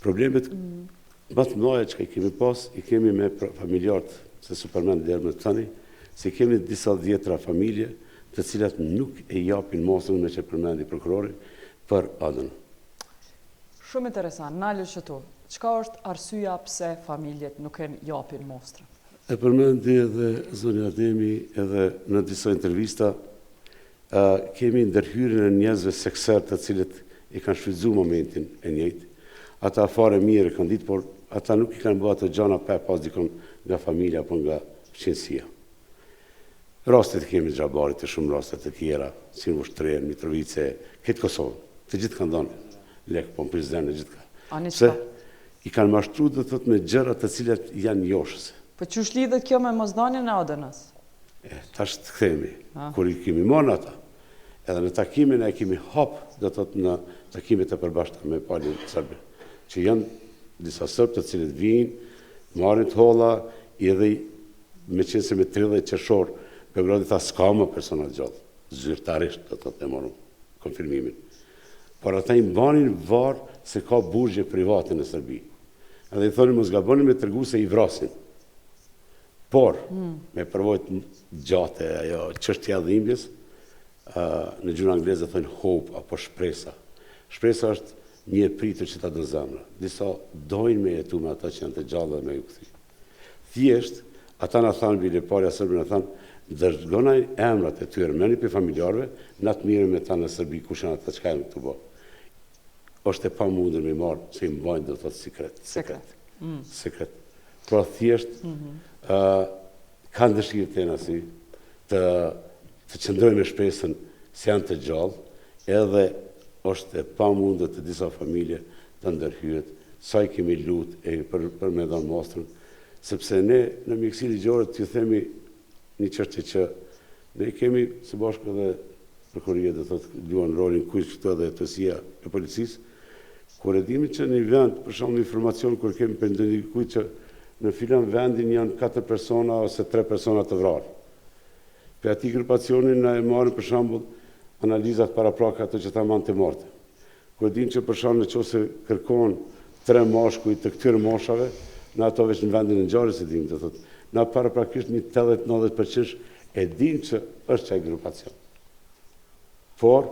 Problemet më të mëdha që i kemi pas, i kemi me familjarët, se s'u përmend deri më tani, se kemi disa dhjetra familje të cilat nuk e japin mostrën meqë përmendi prokurori për ADN. Shumë interesant, nalu qëtu. Çka është arsyeja pse familjet nuk e japin mostrën? E përmendi edhe zonja Ademi edhe në disa intervista, kemi ndërhyrjen e njerëzve sekser të cilët i kanë shfrytëzu momentin e njëjtë. Ata fare mirë e kanë ditë, por ata nuk i kanë bë ato gjana pa e pas dikon nga familja apo nga fqinjësia. Rastet i kemi Xhabarit e shumë raste të tjera, si në Vushtrri, Mitrovice, këtë Kosovë. Të gjithë kanë dhënë lek, po në Prizren e gjithë ka. Se i kanë mashtru do të thotë me gjëra të cilat janë joshëse. Po qysh lidhet kjo me mosdhanien e ADN-së? E, tash të kthehemi, kur i kemi marrë ata, edhe në takimin e kemi hap, do të thotë në takimet e përbashkëta me palën serbe, që janë disa serbë të cilët vijnë, marrin të holla, edhe meqenëse me 30 qershor, Beogradi tha s'ka më persona gjallë, zyrtarisht, do të thotë e morëm konfirmimin. Por ata i mbanin varë se ka burgje private në Serbi. Edhe i thonin mos gaboni me tregu se i vrasin. Por, hmm. me përvojë të gjatë ajo çështja e dhimbjes, në gjuhën angleze thonë hope apo shpresa. Shpresa është një e pritur që ta do zemra. Disa dojnë me jetu me ata që janë të gjallë dhe me ju kthy. Thjesht, ata na thanë, bile pala serbe na thanë, dërgonaj emrat e tyre, merrni prej familjarëve, na të merremi me ta në Serbi, kush janë ata, çka janë tu bo. Është e pamundur me marrë, se i mbajnë do të thotë sekret. Sekret. Mm. Sekret. Pra thjesht, mm -hmm. uh, kanë dëshirë të jena si, të, të qëndrojnë me shpresën se janë të gjallë, edhe është e pamundur të disa familje të ndërhyhet, sa i kemi lut e për, për me dhënë mostrën, sepse ne në mjekësi ligjore të ju themi një çështje që ne kemi së bashku edhe prokuroria do thotë luan rolin kyç këtu edhe hetuesia e policisë, kur e dimi që në një vend, për shembull informacion kur kemi për ndonjë kujt që në filan vendin janë 4 persona ose 3 persona të vrarë. Për atij grupacioni na e marrim për shembull analizat paraprake ato që thamë ante mortem. Ku e dimë që për shembull në qoftë se kërkohen tre mashkuj të këtyre moshave, na ato veç në vendin e ngjarjes e dimë, do thotë, na paraprakisht një 80-90 përqindsh e dimë që është qaj grupacion. Por,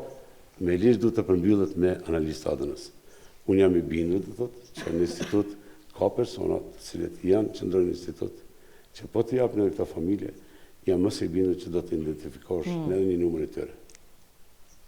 me ligj duhet të përmbyllet me analizë të ADN-së. Unë jam i bindur, do thotë, që në institut ka persona të cilët janë qëndrojnë në institut, që po t'i japin edhe këto familje, jam më se i bindur që do të identifikosh mm. në edhe një numër i tyre.